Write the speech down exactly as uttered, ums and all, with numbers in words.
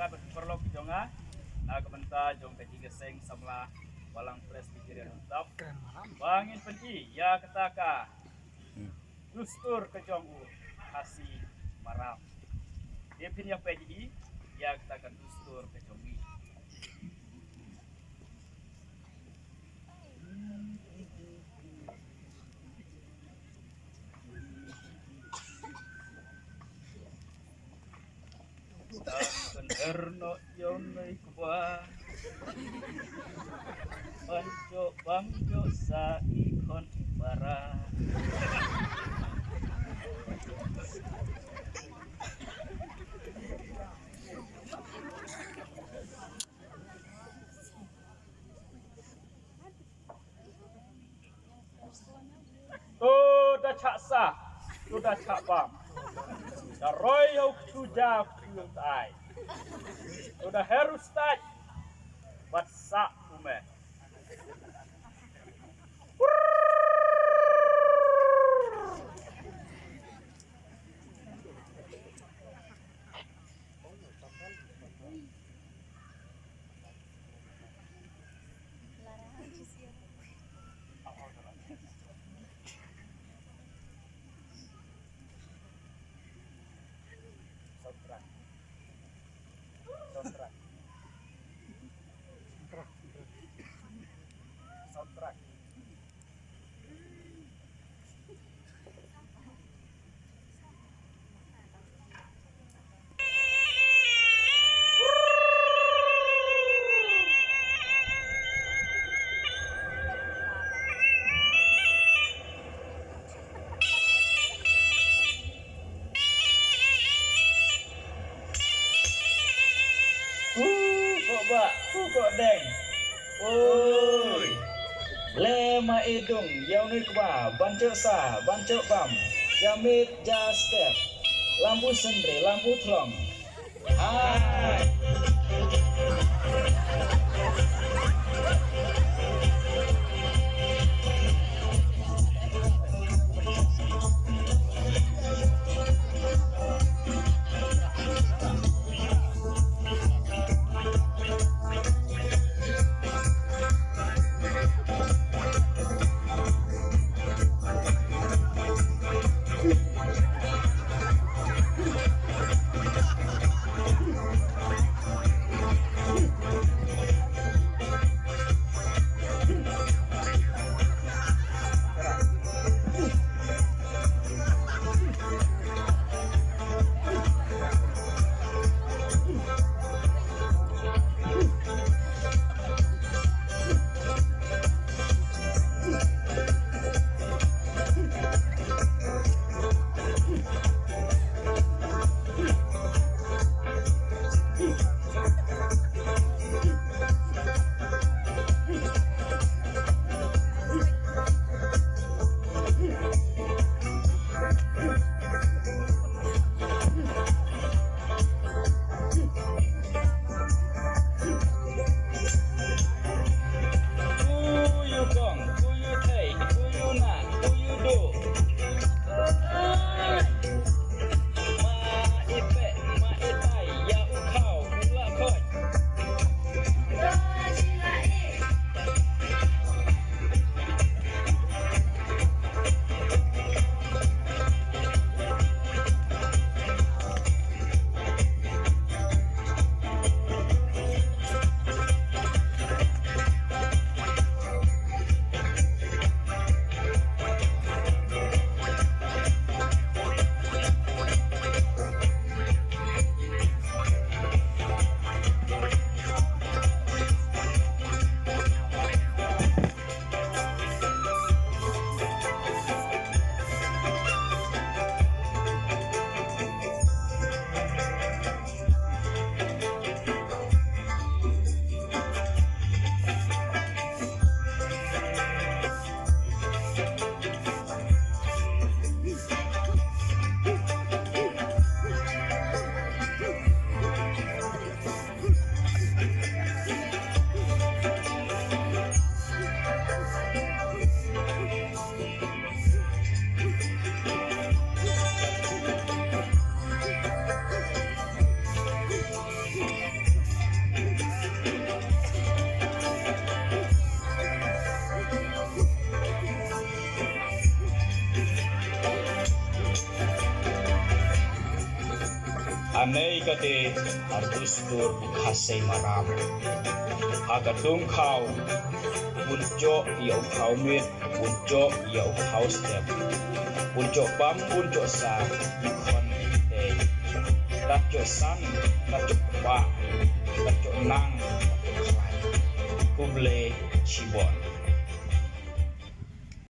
Ka paralok jong nga, na ka bynta jong ka Jingïaseng Samla Balang Presbyterian Umtap, ba ngin pyni ïa kata ka dustur ka jong u Khasi Maram. Te phin ïa peit hi ïa kata ka dustur ka jong ngi. Kan erno yong nei kba. Banjo banjo sa i khon para. To da chah sa, to da chah bam. Da roi hau ktu ja ktu tai. To da heru staj. Bat sa ume. Soundtrack. Soundtrack. Soundtrack. Hu ko ba, hu ko deng. Oi. Le ma idung, yau ni kba, ban chok sa, ban chok bam. Jamit ja step. Lambu sendre, lambu thlong. Hai. Hangne ka dei ha dustur u Khasi Maram. Ha ka Dungkhaw, bun joh ïa u khaw miet, bun joh ïa u khaw step, bun joh bam, bun joh sa, i khon i tei, kat joh san, kat joh kba, kat joh nang, kat joh khlaiñ. Khublei shibun.